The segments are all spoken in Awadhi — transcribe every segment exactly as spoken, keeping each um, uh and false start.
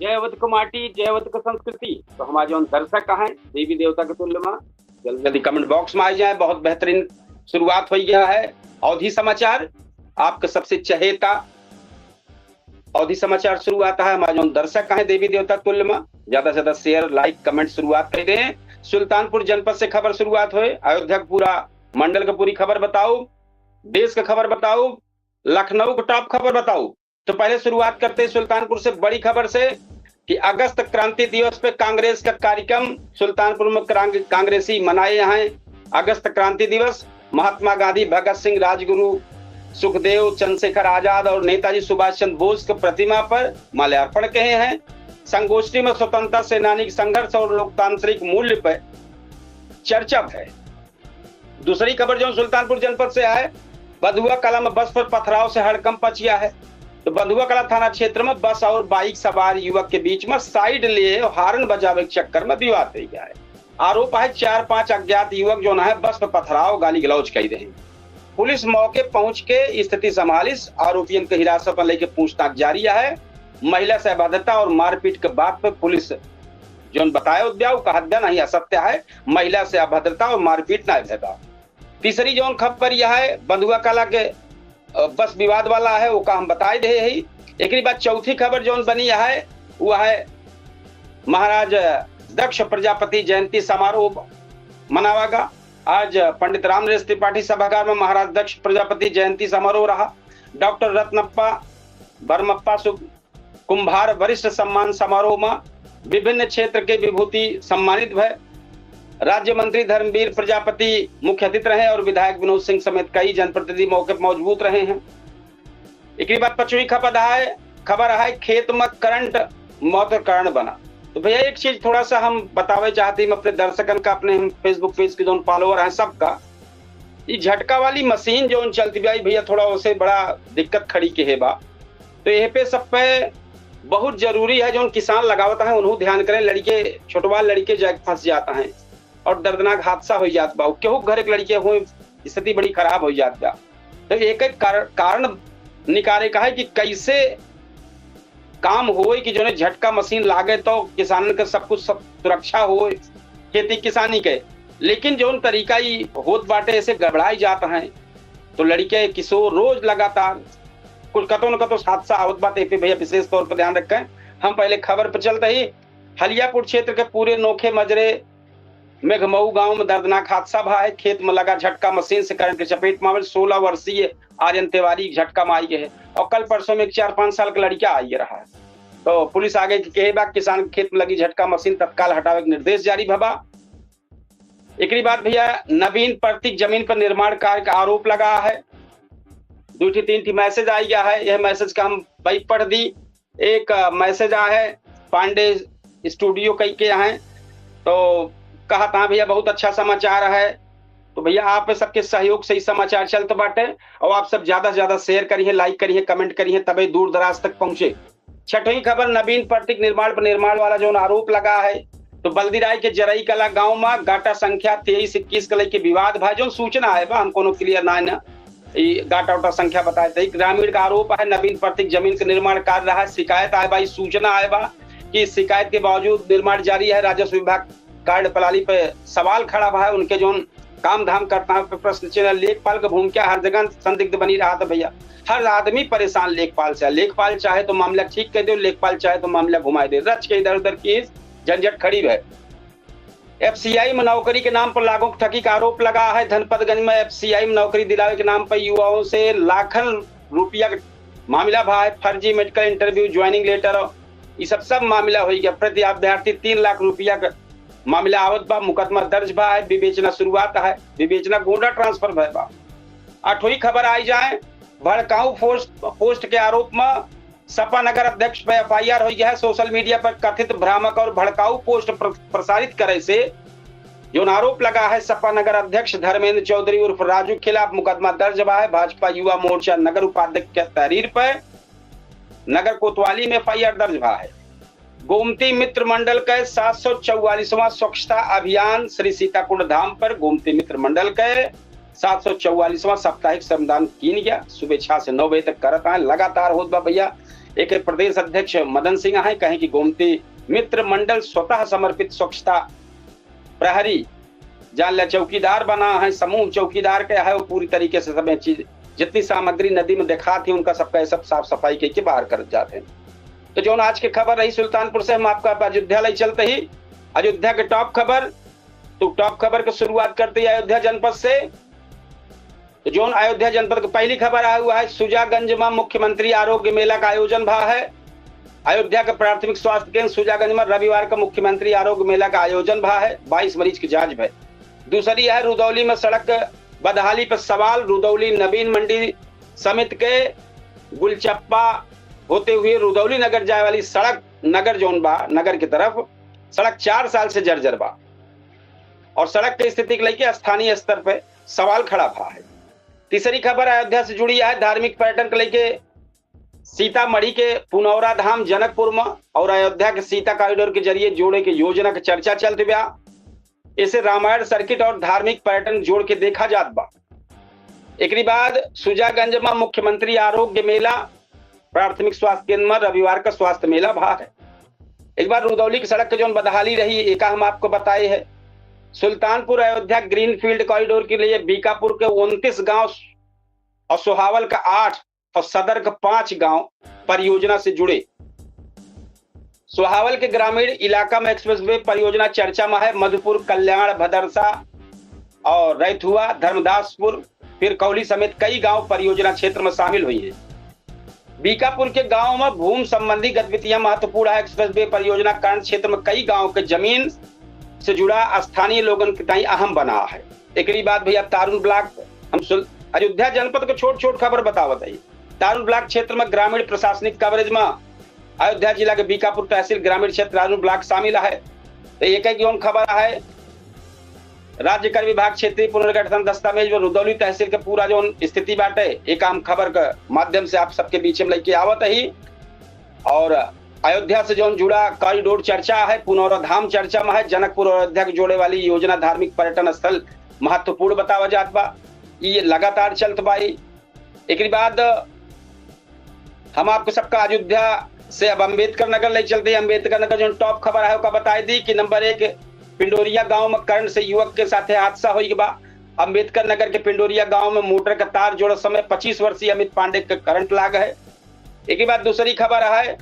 जय अवध क माटी, जय अवध क संस्कृति। तो हमार जौन दर्शक हैं देवी देवता के तुल्य मा, जल्दी जल्दी comment box मा आ जाए। बहुत बेहतरीन शुरुआत होइ गया है अवधी समाचार, आपके सबसे चहेता अवधी समाचार शुरुआत है। हमार जौन दर्शक हैं देवी देवता तुल्य मा, ज्यादा से ज्यादा share, like, comment शुरुआत कइ दें। सुल्तानपुर जनपद से खबर शुरुआत होए, अयोध्या के पूरा मंडल के पूरी खबर बताओ, देश के खबर बताओ, लखनऊ के top खबर बताओ। तो पहले शुरुआत करते हैं सुल्तानपुर से बड़ी खबर से कि अगस्त क्रांति दिवस पे कांग्रेस का कार्यक्रम सुल्तानपुर में क्रांग-, कांग्रेसी मनाए हैं अगस्त क्रांति दिवस। महात्मा गांधी, भगत सिंह, राजगुरु, सुखदेव, चंद्रशेखर आजाद और नेताजी सुभाष चंद्र बोस के प्रतिमा पर माल्यार्पण किए हैं। संगोष्ठी में स्वतंत्रता सेनानी के संघर्ष और लोकतांत्रिक मूल्य पर चर्चा है। दूसरी खबर जौन सुल्तानपुर जनपद से आए, बंधुआ कला में बस पर पथराव से हड़कंप मचिया है। तो बंधुआ कला थाना क्षेत्र में बस और बाइक सवार युवक के बीच में side लिए horn बजावे के चक्कर में विवाद होइ गया है। आरोप है, चार पांच अज्ञात युवक जौन है बस पर पथराव, गाली गलौज कइ रहे हैं। पुलिस मौके पहुंच के स्थिति संभालिस, आरोपियन के हिरासत में लेके पूछताछ जारी है। महिला से अभद्रता और मारपीट के बात पे पुलिस जौन बताए उद्या, उ कहत बा नहीं असत्य है, महिला से अभद्रता और मारपीट ना भय बा। तीसरी जौन खबर यह है, बंधुआ कला के, अ, बस विवाद वाला है, ओका हम बताए दे ही। एकरी बाद चौथी खबर जौन बनी है, वह है महाराज दक्ष प्रजापति जयंती समारोह मनावा गा। आज पंडित रामनरेश त्रिपाठी सभागार में महाराज दक्ष प्रजापति जयंती समारोह रहा। डॉक्टर रत्नप्पा बरमप्पा सु-, कुंभार वरिष्ठ सम्मान समारोह में विभिन्न क्षेत्र के विभूति सम्मानित भय। राज्य मंत्री धर्मवीर प्रजापति मुख्य अतिथि रहे और विधायक विनोद सिंह समेत कई जनप्रतिनिधि मौके पर मौजूद रहे हैं। एकरी बाद पचवीं खबर है, खबर है खेत में करंट मौत का कारण बना। तो भैया एक चीज थोड़ा सा हम बतावे चाहते हैं अपने दर्शकन का, अपने हम Facebook page के जौन follower हैं सबका, ये झटका वाली मशीन जौन चलती बा, भैया थोड़ा उसे बड़ा दिक्कत खड़ी के है बा। तो यह पे सब पे बहुत जरूरी है, जौन किसान लगावत हैं उन्हों ध्यान करें, लड़के छोटवा लड़के जाके फंस जाता है और दर्दनाक हादसा हो जात बा। केहू घर एक लड़के हुए, स्थिति बड़ी खराब हो जात बा। तो एक एक कार-, कारण निकाले का है कि कैसे काम होए कि जौने झटका मशीन लागे तो किसानन के सब कुछ सब सुरक्षा होए खेती किसानी के। लेकिन जौन तरीका ई होत बाटे ऐसे गड़बड़ाई जात हैं, तो लड़के किशोर रोज लगातार कुछ कतो न कतो हादसा आवत बाटे। ए पे भैया विशेष तौर पर ध्यान रखें। हम पहले खबर पर चलते ही हलियापुर क्षेत्र के पूरे नोखे मजरे मेघमऊ गांव में दर्दनाक हादसा भा है। खेत में लगा झटका मशीन से करंट के चपेट में आवल सोलह वर्षीय आर्यन तिवारी झटका में आई गए है और कल परसों में एक चार पाँच साल का लड़का आई रहा है। तो पुलिस आगे के कहे बा, किसान के खेत में लगी झटका मशीन तत्काल हटावे के निर्देश जारी भबा। एकरी बाद भैया नवीन प्रतीक जमीन पर निर्माण कार्य का आरोप लगा है। दो ठी तीन ठी मैसेज आई गया है, यह मैसेज का हम भाई पढ़ दी। एक, अ, मैसेज आ है पांडे स्टूडियो कई के हैं, तो कहा था भैया बहुत अच्छा समाचार है। तो भैया आप सबके सहयोग से ही समाचार चलत बाटे और आप सब ज्यादा से ज्यादा शेयर करिए, लाइक करिए, कमेंट करिए, तबे दूर दराज तक पहुंचे। छठवीं खबर, नवीन प्रतीक निर्माण पर निर्माण वाला जौन आरोप लगा है, तो बल्दी राय के जरई कला गांव में गाटा संख्या तेईस इक्कीस के लेके विवाद भा जौन सूचना आए बा, हम कोनो क्लियर ना है ना, ई गाटा उटा संख्या बताए थे। ग्रामीण का आरोप है नवीन प्रतीक जमीन के निर्माण कार्य रहा है, शिकायत आए बा, ई सूचना आए बा कि शिकायत के बावजूद निर्माण जारी है। राजस्व विभाग कार्यप्रणाली पे सवाल खड़ा भा है, उनके जौन काम धाम करता है पे प्रश्न चिन्ह। लेखपाल के भूमिका हर जगह संदिग्ध बनी रहा था भैया, हर आदमी परेशान लेखपाल से। लेखपाल चाहे तो मामला ठीक कर दे, लेखपाल चाहे तो मामला घुमाए दे, रच के इधर उधर की झंझट खड़ी है। एफसीआई में नौकरी के नाम पर लाखों ठगी का आरोप लगा है। धनपतगंज में एफसीआई में नौकरी दिलावे के नाम पर युवाओं से लाखन रुपया के मामला भा है। फर्जी मेडिकल इंटरव्यू, ज्वाइनिंग लेटर, ये सब सब मामला हो गया। प्रति अभ्यर्थी तीन लाख रुपया का मामला आवत बा, मुकदमा दर्ज भा है, विवेचना शुरुआत है, विवेचना गोंडा ट्रांसफर भय बा। आठवीं खबर आई जाए, भड़काऊ पोस्ट, पोस्ट के आरोप में सपा नगर अध्यक्ष पे एफआईआर हो गया है। सोशल मीडिया पर कथित भ्रामक और भड़काऊ पोस्ट प्र-, प्रसारित करे से जौन आरोप लगा है, सपा नगर अध्यक्ष धर्मेंद्र चौधरी उर्फ राजू के खिलाफ मुकदमा दर्ज बा है। भाजपा युवा मोर्चा नगर उपाध्यक्ष के तहरीर पर नगर कोतवाली में एफआईआर दर्ज बा है। गोमती मित्र मंडल के सात सौ चौवालीसवाँ स्वच्छता अभियान श्री सीताकुंड धाम पर गोमती मित्र मंडल के सात सौ चौवालीसवाँ साप्ताहिक श्रमदान कीन गया। सुबह छह से नौ बजे तक करत आए, लगातार होत बा भैया। एक प्रदेश अध्यक्ष मदन सिंह हैं, कहें कि गोमती मित्र मंडल स्वतः समर्पित स्वच्छता प्रहरी, जान ले चौकीदार बना है, समूह चौकीदार के है, वो पूरी तरीके से सब चीज, जितनी सामग्री नदी में दिखा थी, उनका सबका ये सब साफ सफाई के, के बाहर कर जाते हैं। तो जौन आज के खबर रही सुल्तानपुर से, हम आपका अयोध्या ले चलते ही अयोध्या के टॉप खबर। तो टॉप खबर के शुरुआत करते ही अयोध्या जनपद से। तो जौन अयोध्या जनपद के पहली खबर आया हुआ है, सुजागंज में मुख्यमंत्री आरोग्य मेला का आयोजन भा है। अयोध्या के प्राथमिक स्वास्थ्य केंद्र सुजागंज में रविवार का मुख्यमंत्री आरोग्य मेला का आयोजन भा है, बाईस मरीज की जांच भय। दूसरी है, रुदौली में सड़क बदहाली पर सवाल, रुदौली नवीन मंडी समिति के गुलचप्पा होते हुए रुदौली नगर जाए वाली सड़क, नगर जौन बा, नगर की तरफ सड़क चार साल से जर्जर बा और सड़क की स्थिति के लेके स्थानीय स्तर पे सवाल खड़ा भा है। तीसरी खबर अयोध्या से जुड़ी है, धार्मिक पर्यटन के लेके सीतामढ़ी के पुनौरा धाम जनकपुर में और अयोध्या के सीता कॉरिडोर के जरिए जोड़े के योजना के चर्चा चलत बा। इसे रामायण सर्किट और धार्मिक पर्यटन जोड़ के देखा जात बा। एकरी बाद सुजागंज में मुख्यमंत्री आरोग्य मेला, प्राथमिक स्वास्थ्य केंद्र में रविवार का स्वास्थ्य मेला भा है। एक बार रुदौली की सड़क के जौन बदहाली रही, एका हम आपको बताए है। सुल्तानपुर अयोध्या ग्रीनफील्ड कॉरिडोर के लिए बीकापुर के उनतीस गांव और सोहावल का आठ और सदर के पांच गांव परियोजना से जुड़े। सोहावल के ग्रामीण इलाका में एक्सप्रेसवे परियोजना चर्चा में है। मधुपुर, कल्याण, भदरसा और रैथुआ, धर्मदासपुर, फिर कौली समेत कई गांव परियोजना क्षेत्र में शामिल हुई है। बीकापुर के गांव में भूमि संबंधी गतिविधियां महत्वपूर्ण है। एक्सप्रेसवे परियोजना कारण क्षेत्र में कई गांव के जमीन से जुड़ा स्थानीय लोगन के ताई अहम बना है। एकरी बाद भैया तारुण ब्लॉक, हम सुन-, अयोध्या जनपद के छोट छोट खबर बतावत है। तारुण ब्लॉक क्षेत्र में ग्रामीण प्रशासनिक कवरेज में अयोध्या जिला के बीकापुर तहसील ग्रामीण क्षेत्र तारुण ब्लॉक शामिल है। तो एक एक जौन खबर है, राज्य कर विभाग क्षेत्रीय पुनर्गठन दस्तावेज व रुदौली तहसील के पूरा जौन स्थिति बाटे, एक आम खबर के माध्यम से आप सबके बीच में लेके आवत ही। और अयोध्या से जौन जुड़ा कॉरिडोर चर्चा है, पुनौरा धाम चर्चा में है, जनकपुर और अयोध्या के जोड़े वाली योजना धार्मिक पर्यटन स्थल महत्वपूर्ण बतावा जात बा। ये लगातार चलत बा। एकरी बाद हम आपको सबका अयोध्या से अब अम्बेडकर नगर ले चलते हैं। अम्बेडकर नगर जो टॉप खबर है, ओका बताई दी कि नंबर एक, पिंडोरिया गांव में करंट से युवक के साथे हादसा होई बा। अम्बेडकर नगर के पिंडोरिया गांव में मोटर का तार जोड़त समय पच्चीस वर्षीय अमित पांडे के करंट लाग है। एकरी बाद दूसरी खबर है,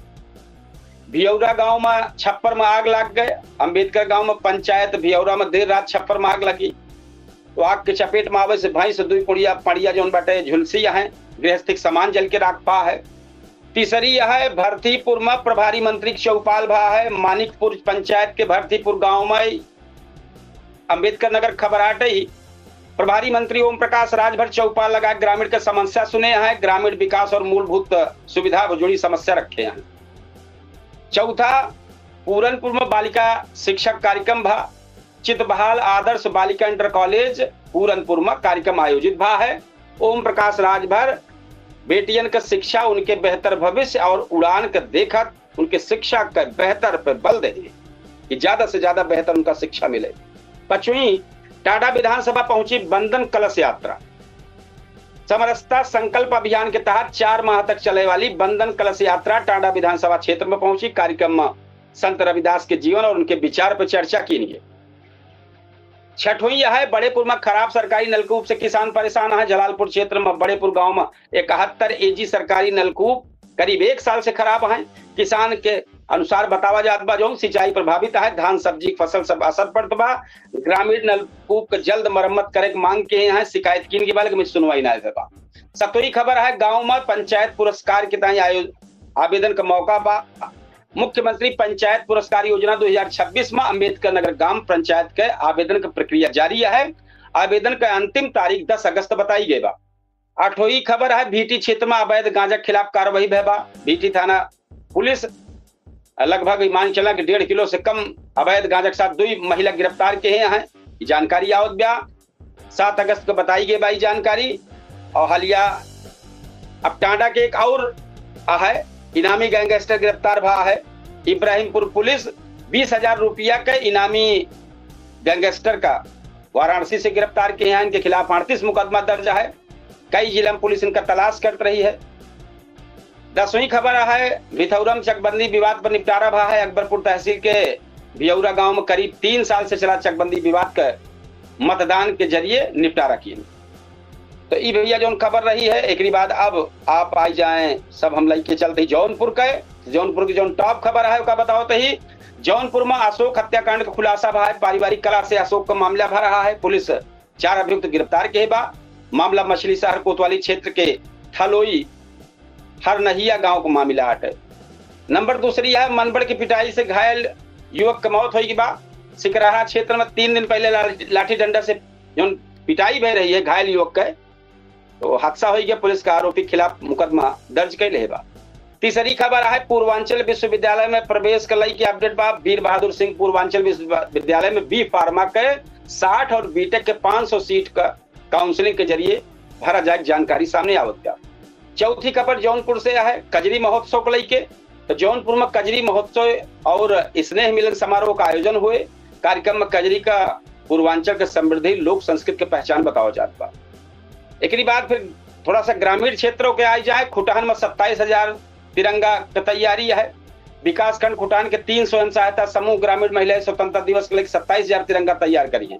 भियौरा गांव में छप्पर में आग लाग गए। अम्बेडकर गांव में पंचायत भियौरा में देर रात छप्पर में आग लगी। तो आग के चपेट में आवे से भैंस दुई पुड़िया, पड़िया जौन बाटे झुलसी है, गृहस्थी के सामान जल के राख पा है। तीसरी यह है, भरतीपुर में प्रभारी मंत्री के चौपाल भा है। मानिकपुर पंचायत के भरतीपुर गांव में अम्बेडकर नगर खबर आटे ही प्रभारी मंत्री ओम प्रकाश राजभर चौपाल लगा ग्रामीण के समस्या सुने हैं, ग्रामीण विकास और मूलभूत सुविधा से जुड़ी समस्या रखे हैं। चौथा, पूरनपुर में बालिका शिक्षक कार्यक्रम भा। चितबहाल आदर्श बालिका इंटर कॉलेज पूरनपुर में कार्यक्रम आयोजित भा है। ओम प्रकाश राजभर बेटियन के शिक्षा, उनके बेहतर भविष्य और उड़ान के देखत उनके शिक्षा के बेहतर पे बल दे कि ज्यादा से ज्यादा बेहतर उनका शिक्षा मिले। पचवीं, टाटा विधानसभा पहुंची वंदन कलश यात्रा। समरसता संकल्प अभियान के तहत चार माह तक चले वाली वंदन कलश यात्रा टाटा विधानसभा क्षेत्र में पहुंची। कार्यक्रम में संत रविदास के जीवन और उनके विचार पर चर्चा की गई। छठवीं यह है, बड़ेपुर में खराब सरकारी नलकूप से किसान परेशान है। जलालपुर क्षेत्र में बड़ेपुर गांव में इकहत्तर एजी सरकारी नलकूप करीब एक साल से खराब हैं। किसान के अनुसार बतावा जात बा, जौन सिंचाई प्रभावित है, धान सब्जी के फसल सब असर पड़त बा। ग्रामीण नलकूप के जल्द मरम्मत करे के मांग के हैं, शिकायत किन के बा, लेकिन सुनवाई ना भे बा। सतवीं खबर है, गांव में पंचायत पुरस्कार के ताई आयो-, आवेदन का मौका बा। मुख्यमंत्री पंचायत पुरस्कार योजना दो हज़ार छब्बीस में अम्बेडकर नगर ग्राम पंचायत के आवेदन की प्रक्रिया जारी है। आवेदन का अंतिम तारीख दस अगस्त बताई गई बा। आठवीं खबर है, भीटी क्षेत्र में अवैध गांजा के खिलाफ कार्रवाई भय बा। भीटी थाना पुलिस लगभग मान चला कि डेढ़ किलो से कम अवैध गांजा के साथ दुई महिला गिरफ्तार के हैं, हैं। ई जानकारी आवत बा। सात अगस्त को बताई गई बा ई जानकारी। और हलिया अब टांडा के एक और है, इनामी गैंगस्टर गिरफ्तार भा है। इब्राहिमपुर पुलिस बीस हजार रुपया के इनामी गैंगस्टर का वाराणसी से गिरफ्तार किए हैं। इनके खिलाफ अड़तीस मुकदमा दर्ज है। कई जिला में पुलिस इनका तलाश करत रही है। दसवीं खबर है, भिथौरा में चकबंदी विवाद पर निपटारा भा है। अकबरपुर तहसील के भियौरा गांव में करीब तीन साल से चला चकबंदी विवाद का मतदान के जरिए निपटारा किए। तो ई भैया जौन खबर रही है, एकरी बाद अब आप आ जाएं, सब हम लइके चलते ही जौनपुर के। जौनपुर की जौन top खबर है, ओका बताओ तो ही, जौनपुर में अशोक हत्याकांड का खुलासा भा है। पारिवारिक कलह से अशोक का मामला भा रहा है। पुलिस चार अभियुक्त गिरफ्तार के बा। मामला मछली शहर कोतवाली क्षेत्र के थलोई हरनहिया गांव का मामला हटे। नंबर दूसरी है, मनबड़ की पिटाई से घायल युवक के मौत होई बा। सिकराहा क्षेत्र में तीन दिन पहले ला-, लाठी डंडा से जौन पिटाई भय रही है घायल युवक के, तो हादसा होई गया। पुलिस का आरोपी के खिलाफ मुकदमा दर्ज कर ले बा। तीसरी खबर है, पूर्वांचल विश्वविद्यालय में प्रवेश के लई के update बा। वीर बहादुर सिंह पूर्वांचल विश्वविद्यालय में B Pharma के साठ और B.Tech के पाँच सौ सीट का counselling के जरिए भरा जाए, जानकारी सामने आवत बा। चौथी खबर जौनपुर से है, कजरी महोत्सव को लई के। तो जौनपुर में कजरी महोत्सव और स्नेह मिलन समारोह का आयोजन हुए। कार्यक्रम में कजरी का पूर्वांचल के समृद्धि लोक संस्कृति के पहचान बतावा जात बा। एकरी बाद फिर थोड़ा सा ग्रामीण क्षेत्रों के आई जाए, खुटहन में सत्ताईस हजार तिरंगा के तैयारी है। विकासखंड खुटहन के तीन स्वयं सहायता समूह ग्रामीण महिलाएं स्वतंत्रता दिवस के लिए सत्ताईस हजार तिरंगा तैयार करी हैं।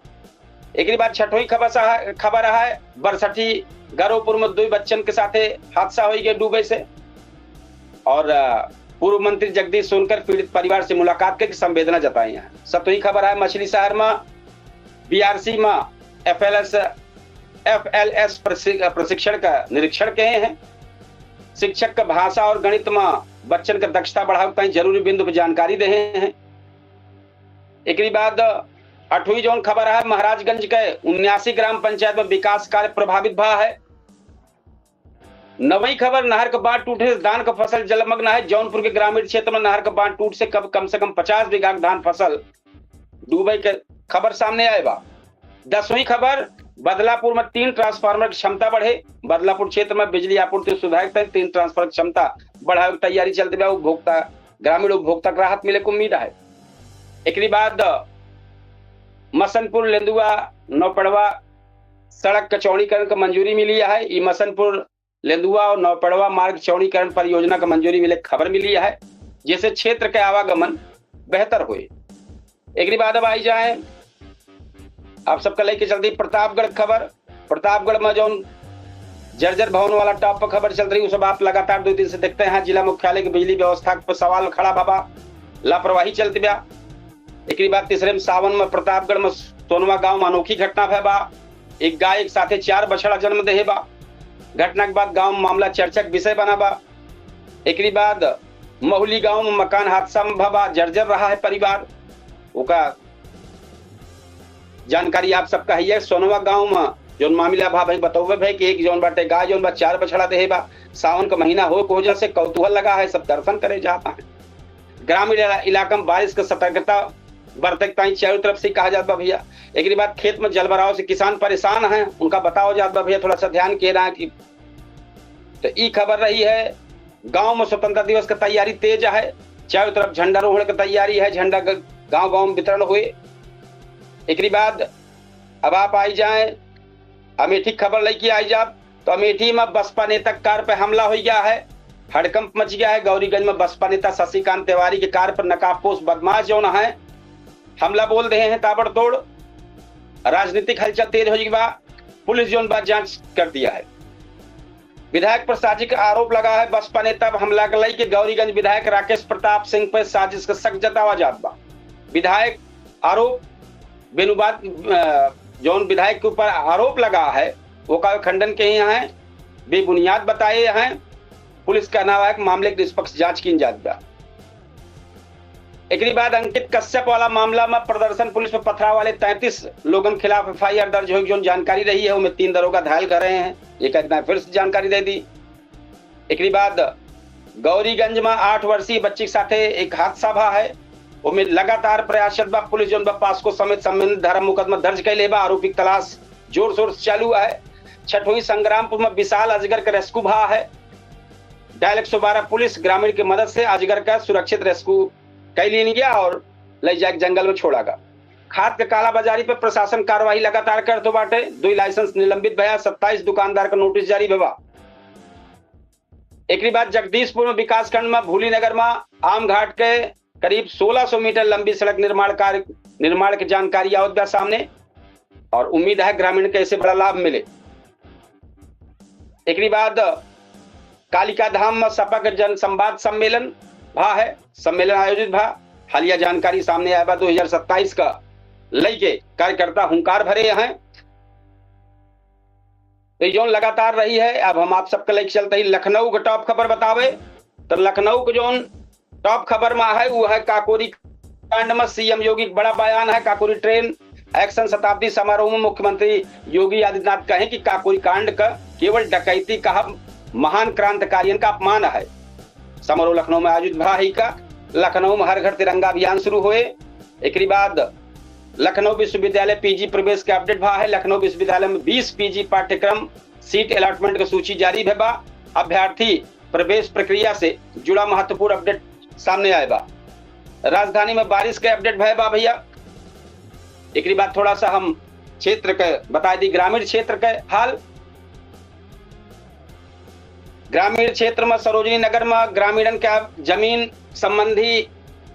एकरी बाद छठवीं खबर सा-, खबर है, बरसठी गरोपुर में दुई बच्चन के साथे हादसा होई गए डूबे से। और, अ, पूर्व मंत्री जगदीश सोनकर पीड़ित परिवार से मुलाकात करके संवेदना जताई हैं। सतवीं खबर है, मछली शहर में B R C में F L S, F L S प्रशि-, प्रशिक्षण का निरीक्षण किए हैं। शिक्षक का भाषा और गणित में बच्चन का दक्षता बढ़ावे ताई जरूरी बिंदु पर जानकारी दे हैं। एकरी बाद अठवीं जौन खबर है, महाराजगंज के उन्यासी ग्राम पंचायत में विकास कार्य प्रभावित भा है। नवई खबर, नहर के बांध टूटे से धान का फसल जलमग्न है। जौनपुर के ग्रामीण क्षेत्र में नहर के बांध टूट से कब, कम से कम पचास बीघा के धान फसल डूबे के खबर सामने आए बा। दसवीं खबर, बदलापुर में तीन transformer की क्षमता बढ़े। बदलापुर क्षेत्र में बिजली आपूर्ति सुधारे के तहत तीन transformer की क्षमता बढ़ावे की तैयारी चलत बा। उपभोक्ता, ग्रामीण उपभोक्ता के राहत मिले के उम्मीद है। एकरी बाद मसनपुर लेंदुआ नौपड़वा सड़क का चौड़ीकरण का मंजूरी मिली है। ई मसनपुर लेंदुआ और नौपड़वा मार्ग चौड़ीकरण परियोजना का मंजूरी मिले खबर मिली है, जिससे क्षेत्र के आवागमन बेहतर होए। एकरी बाद अब आई जाए, आप सबका लेके चलती प्रतापगढ़ खबर। प्रतापगढ़ में जौन जर्जर भवन वाला top पर खबर चल रही, वो सब आप लगातार दो दिन से देखते हैं। जिला मुख्यालय की बिजली व्यवस्था पर सवाल खड़ा भा बा, लापरवाही चलती बा। एकरी बाद तीसरे में सावन में प्रतापगढ़ में सोनवा गांव में अनोखी घटना भय बा। एक गाय एक साथे चार बछड़ा जन्म देहे बा। घटना के बाद गांव में मामला चर्चा के विषय बना बा। एकरी बाद महुली गांव में मकान हादसा में भवा, जर्जर रहा है परिवार। ओका जानकारी आप सबका है। सोनवा गांव में जौन मामला भा भाई बतौबे भाई कि एक जौन बाटे गाय जौन बा चार बछड़ा देहे बा। सावन का महीना हो के वजह से कौतूहल लगा है, सब दर्शन करे जाता है। ग्रामीण इला-, इलाका में बारिश के सतर्कता बरते के ताई चारों तरफ से कहा जात बा भैया। एकरी बाद खेत में जलभराव से किसान परेशान हैं, उनका बताओ जात बा भैया, थोड़ा सा ध्यान किए रहा कि। तो ई खबर रही है, गांव में स्वतंत्रता दिवस की तैयारी तेज है, चारों तरफ झंडारोहण की तैयारी है, झंडा ग-, गांव गांव में वितरण हुए। एकरी बाद अब आप आई जाए अमेठी खबर लेके आई जाब, तो अमेठी में बसपा नेता कार पे हमला हो गया है, हड़कंप मच गया है। गौरीगंज में बसपा नेता शशिकांत तिवारी के कार पर नकाबपोश बदमाश जौन है, हमला बोल रहे हैं ताबड़तोड़। राजनीतिक हलचल तेज हो गई बा, पुलिस जौन बा जांच कर दिया है। विधायक पर साजिश का आरोप लगा है, बसपा नेता पर हमला के लई के गौरीगंज विधायक राकेश प्रताप सिंह पर साजिश का शक जतावा जात बा। विधायक आरोप बेनुबाद, अ, जौन विधायक के ऊपर आरोप लगा है, ओका खंडन के हैं, बेबुनियाद बताए हैं। पुलिस का कहना है कि मामले की निष्पक्ष जांच की जात बा। एकरी बाद अंकित कश्यप वाला मामला में प्रदर्शन पुलिस पर पथराव वाले तैंतीस लोगन खिलाफ F I R दर्ज हुई, जौन जानकारी रही है, उनमें तीन दरोगा घायल करे हैं। एक एक फिर से जानकारी दे दी। एकरी बाद गौरीगंज में आठ वर्षीय बच्ची के साथे एक हादसा भा है, ओमे लगातार प्रयास चलत बा। पुलिस जौन बा पास्को समेत संबंधित धारा मुकदमा दर्ज कैले बा। आरोपी की तलाश जोर शोर से चालू है। छठोई संग्रामपुर में विशाल अजगर के रेस्क्यू भा है। डायल एक सौ बारह पुलिस ग्रामीण के मदद से अजगर का सुरक्षित रेस्क्यू कै लीन गया और ले जाके जंगल में छोड़ा गया। खाद के कालाबाजारी पर प्रशासन कार्रवाई लगातार करत बाटे। दुई लाइसेंस निलंबित भया, सत्ताईस दुकानदार का नोटिस जारी भवा। एकरी बाद जगदीशपुर में विकासखंड में भूली नगर में आम घाट के करीब सोलह सौ मीटर लंबी सड़क निर्माण कार्य, निर्माण के जानकारी आवत बा सामने और उम्मीद है ग्रामीण के ऐसे बड़ा लाभ मिले। एकरी बाद कालिका धाम में सपा के जन संवाद सम्मेलन भा है, सम्मेलन आयोजित भा। हालिया जानकारी सामने आया बा दो हज़ार सत्ताईस का लइके कार्यकर्ता हुंकार भरे हैं। तो ये जौन लगातार रही है, अब हम आप सबके लइके चलते ही लखनऊ के टॉप खबर बतावे। तो लखनऊ के जौन टॉप खबर में है, वो है काकोरी कांड में सीएम योगी के बड़ा बयान है। काकोरी ट्रेन एक्शन शताब्दी समारोह में मुख्यमंत्री योगी आदित्यनाथ कहे कि काकोरी कांड का केवल डकैती का महान क्रांतिकारियन का अपमान है। समारोह लखनऊ में आयोजित भा ही का लखनऊ में हर घर तिरंगा अभियान शुरू होए। एकरी बाद लखनऊ विश्वविद्यालय पीजी प्रवेश के अपडेट भा है। लखनऊ विश्वविद्यालय में बीस पीजी पाठ्यक्रम सीट अलॉटमेंट के सूची जारी भे बा। अभ्यर्थी प्रवेश प्रक्रिया से जुड़ा महत्वपूर्ण अपडेट सामने आए बा। राजधानी में बारिश के अपडेट भय बा भैया। एकरी बाद थोड़ा सा हम क्षेत्र के बता दी, ग्रामीण क्षेत्र के हाल। ग्रामीण क्षेत्र में सरोजनी नगर में ग्रामीणन के जमीन संबंधी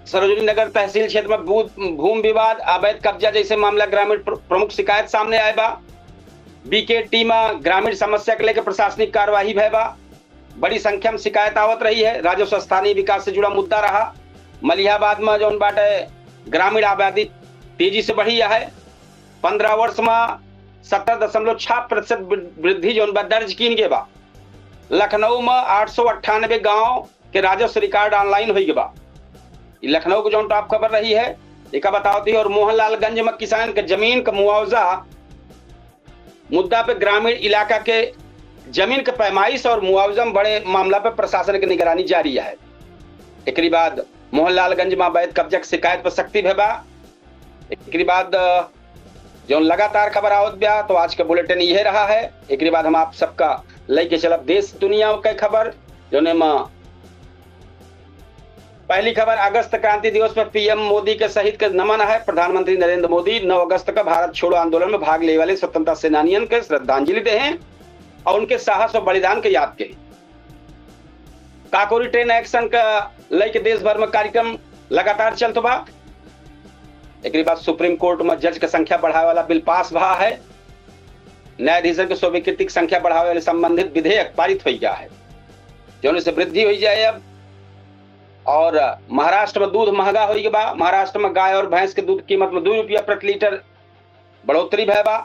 सरोजनी नगर तहसील क्षेत्र में भू-, भूमि विवाद, अवैध कब्जा जैसे मामला ग्रामीण प्र-, प्रमुख शिकायत सामने आए बा। बीकेटी में ग्रामीण समस्या के लेके प्रशासनिक कार्यवाही भय बा। बड़ी संख्या में शिकायत आवत रही है। राजस्व स्थानीय विकास से जुड़ा मुद्दा रहा। मलिहाबाद में जौन बाटे ग्रामीण आबादी तेजी से बढ़ी है। पन्द्रह वर्ष में सत्तर दशमलव छह प्रतिशत वृ-, वृद्धि जौन बा दर्ज कीन गए बा। लखनऊ में आठ सौ अट्ठानबे गांव के राजस्व रिकॉर्ड ऑनलाइन होई गए बा। ई लखनऊ के जौन टॉप खबर रही है, एका बतावत ही। और मोहनलालगंज में किसान के जमीन का मुआवजा मुद्दा पे ग्रामीण इलाका के जमीन के पैमाइश और मुआवजा में बड़े मामला पे प्रशासन के निगरानी जारी है। एकरी बाद मोहनलालगंज में अवैध कब्जा के शिकायत पर सख्ती भे बा। एकरी बाद, अ, जौन लगातार खबर आवत बा, तो आज के बुलेटिन इहे रहा है। एकरी बाद हम आप सबका लइके चलब देश दुनिया के खबर, जौने में पहली खबर, अगस्त क्रांति दिवस पर पीएम मोदी के शहीद के नमन है। प्रधानमंत्री नरेंद्र मोदी नौ अगस्त का भारत छोड़ो आंदोलन में भाग लेवे वाले स्वतंत्रता सेनानियन के श्रद्धांजलि देहे और उनके साहस और बलिदान के याद के। काकोरी ट्रेन एक्शन का लइके देश भर में कार्यक्रम लगातार चलत बा। एकरी बाद सुप्रीम कोर्ट में जज के संख्या बढ़ावे वाला बिल पास भा है। न्यायाधीशन के स्वीकृति की संख्या बढ़ावे वाले संबंधित विधेयक पारित हो गया है, जौन से वृद्धि हो जाए अब। और महाराष्ट्र में दूध महंगा हो गया बा। महाराष्ट्र में गाय और भैंस के दूध कीमत में दो रुपया प्रति लीटर बढ़ोतरी भय बा।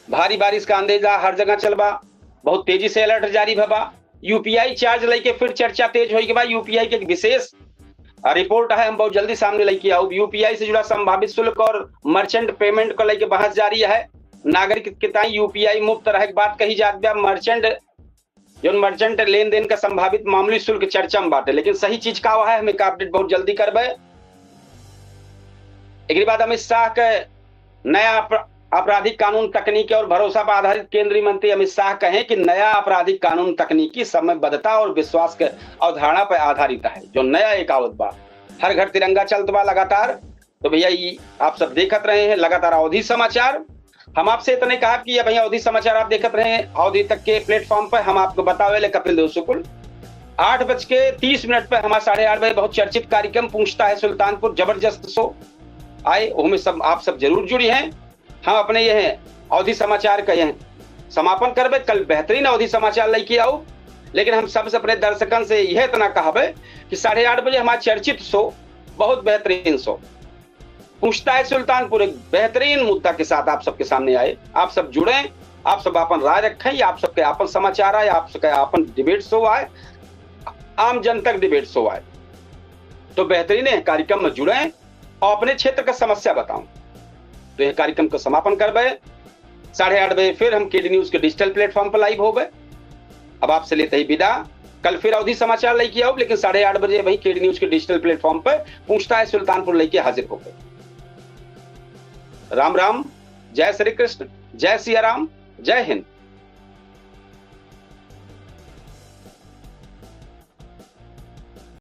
भारी बारिश का अंदेजा हर जगह चल बा। बहुत तेजी से अलर्ट जारी भय बा। यूपीआई चार्ज लेके फिर चर्चा तेज होई के बा। यूपीआई के एक विशेष, आ, रिपोर्ट है, हम बहुत जल्दी सामने लेके आउब। यूपीआई से जुड़ा संभावित शुल्क और मर्चेंट पेमेंट को लेके बहस जारी है। नागरिक के ताई यूपीआई मुफ्त रहे के बात कही जात बा। मर्चेंट, जौन मर्चेंट लेन देन का संभावित मामूली शुल्क चर्चा में बाटे, लेकिन सही चीज का है, हम एक अपडेट बहुत जल्दी करबे। एकरी बाद अमित शाह के नया अप-, आपराधिक कानून, तकनीकी और भरोसा पर आधारित। केंद्रीय मंत्री अमित शाह कहें कि नया आपराधिक कानून तकनीकी, समयबद्धता और विश्वास के अवधारणा पर आधारित है। जो नया एक आवत बा, हर घर तिरंगा चलत बा लगातार। तो भैया, ये आप सब देखत रहे हैं लगातार अवधी समाचार। हम आपसे इतने कहा कि ये भैया, अवधी समाचार आप देखत रहे हैं, अवधी तक के प्लेटफॉर्म पर हम आपको बतावे ले कपिल देव शुक्ल। आठ बज के तीस मिनट पर हमारा साढ़े आठ बजे बहुत चर्चित कार्यक्रम पूछता है सुल्तानपुर, जबरदस्त शो आए, उसमें सब, आप सब जरूर जुड़ी हैं। हम अपने यह अवधी समाचार का यह समापन करबे। कल बेहतरीन अवधी समाचार लेके आउब, लेकिन हम सबसे अपने दर्शकन से यह इतना कहबे कि साढ़े आठ बजे हमारा चर्चित शो, बहुत बेहतरीन शो पूछता है सुल्तानपुर, एक बेहतरीन मुद्दा के साथ आप सबके सामने आए। आप सब जुड़ें, आप सब अपन राय रखें, ये आप सबके अपन समाचार आए, आप सबके अपन डिबेट शो आए, आम जन तक डिबेट शो आए। तो बेहतरीन है, कार्यक्रम में जुड़ें और अपने क्षेत्र का समस्या बताओ। तो यह कार्यक्रम का समापन करबे। साढ़े आठ बजे फिर हम केडी न्यूज के डिजिटल प्लेटफॉर्म पर लाइव होबे। अब आपसे लेते ही विदा। कल फिर अवधी समाचार लेके आउब, लेकिन साढ़े आठ बजे वही केडी न्यूज के डिजिटल प्लेटफॉर्म पर पूछता है सुल्तानपुर लेके हाजिर होबे। राम राम, जय श्री कृष्ण, जय सिया राम, जय हिंद।